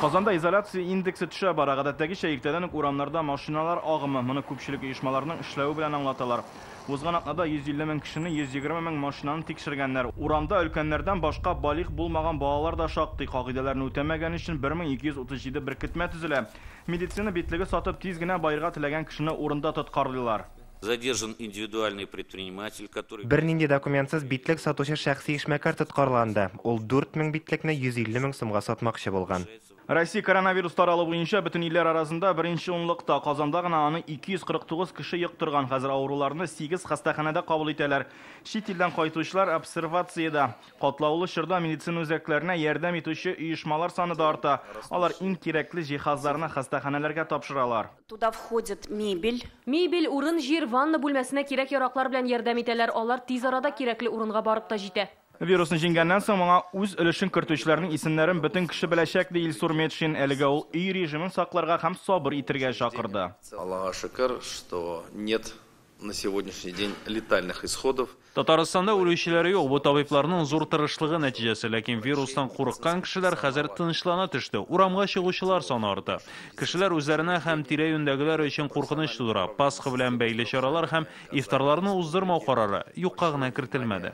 Казанда изоляция индексы төшә бара. Гадәттәгечә иртәдән үк урамнарда машиналар агымы. Моны күпчелек оешмаларның эшләве белән аңлаталар. Узган атнада 150 мең кешене, 120 мең машинаны тикшергәннәр. Урамда өлкәннәрдән башка балигъ булмаган балалар да шактый. Кагыйдәләрне үтәмәгән өчен 1237 беркетмә төзелә. Медицина битлеге сатып тиз генә баерга теләгән кешене урында тоткарлыйлар. Задержан индивидуальный предприниматель, который... Бернинди документсыз битлек сатучы шәхси эшмәкәр тоткарланды. Ул 4000 битлекне 150 мең сумга сатмакчы булган. Россия коронавирус таралу буенча бөтен илләр арасында беренче унлыкта. Казанда гына аны 249 кеше йоктырган. Хәзер авыруларны 8 хастаханәдә кабул итәләр. Чит илдән кайтучылар обсервациядә. Катлаулы чорда медицина үзәкләренә ярдәм итүче оешмалар саны да арта. Алар иң кирәкле җиһазларны хастаханәләргә тапшыралар. Туда входит мебель. Мебель, урын, җир, ванна бүлмәсенә кирәк-яраклар белән ярдәм итәләр. Алар тиз арада кирәкле урынга барып та җитә. Вирусны җиңгәннән соң моңа үз өлешен кертүчеләрнең исемнәрен бөтен кеше беләчәк, ди Илсур Метшин. Әлегә ул өй режимын сакларга һәм сабыр итәргә чакырды. Аллага шөкер, что нет на сегодняшний день летальных исходов. Татарстанда үлүчеләр юк, бу табибларның зур тырышлыгы нәтиҗәсе, ләкин вирустан курыккан кешеләр хәзер тынычлана төште. Урамга чыгучылар саны арта. Кешеләр үзләренә һәм тирә-юньдәгеләр өчен куркыныч тудыра. Пасха белән бәйле чаралар һәм ифтарларны уздырмау карары юкка гына кертелмәде.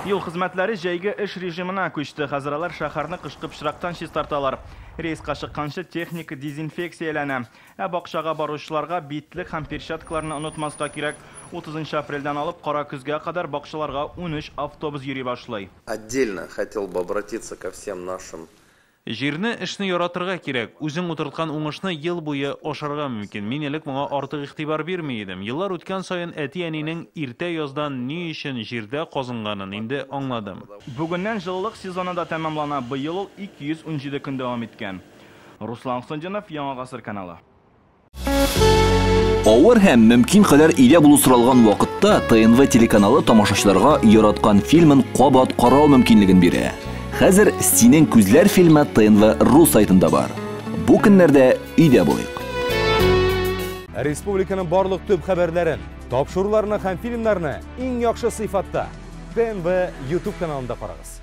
Юл хезмәтләре җәйге эш режимына күчте. Хәзер алар шәһәрне кышкы пычрактан чистарталар. Рейска чыкканчы техника дезинфекцияләнә. Ә бакчага баручыларга битлек һәм перчаткаларны онытмаска кирәк. 30 апрельдән алып кара көзгә кадәр бакчаларга 13 автобус йөри башлый. Отдельно хотел бы обратиться ко всем нашим. Җирне, эшне яратырга кирәк. Үзең утырткан уңышны ел буе ашарга мөмкин. Мин элек моңа артык игътибар бирми идем. Еллар үткән саен әти-әнинең иртә яздан ни өчен җирдә казынганын инде аңладым. Бүгеннән җылылык сезоны да тәмамлана. Быел ул 217 көн дәвам иткән. Руслан Хусандинов, Яңа Гасыр каналы. Авыр һәм мөмкин кадәр өйдә булу соралган вакытта ТНВ телеканалы тамашачыларга яраткан фильмын кабат карау мөмкинлеген бирә. Хәзер Синең күзләр фильмы ТНВ ру сайтында бар. Бу көннәрдә өйдә булыйк. Республиканың барлык төп хәбәрләрен, тапшыруларны һәм фильмнарны иң яхшы сыйфатта ТНВ YouTube каналында карагыз.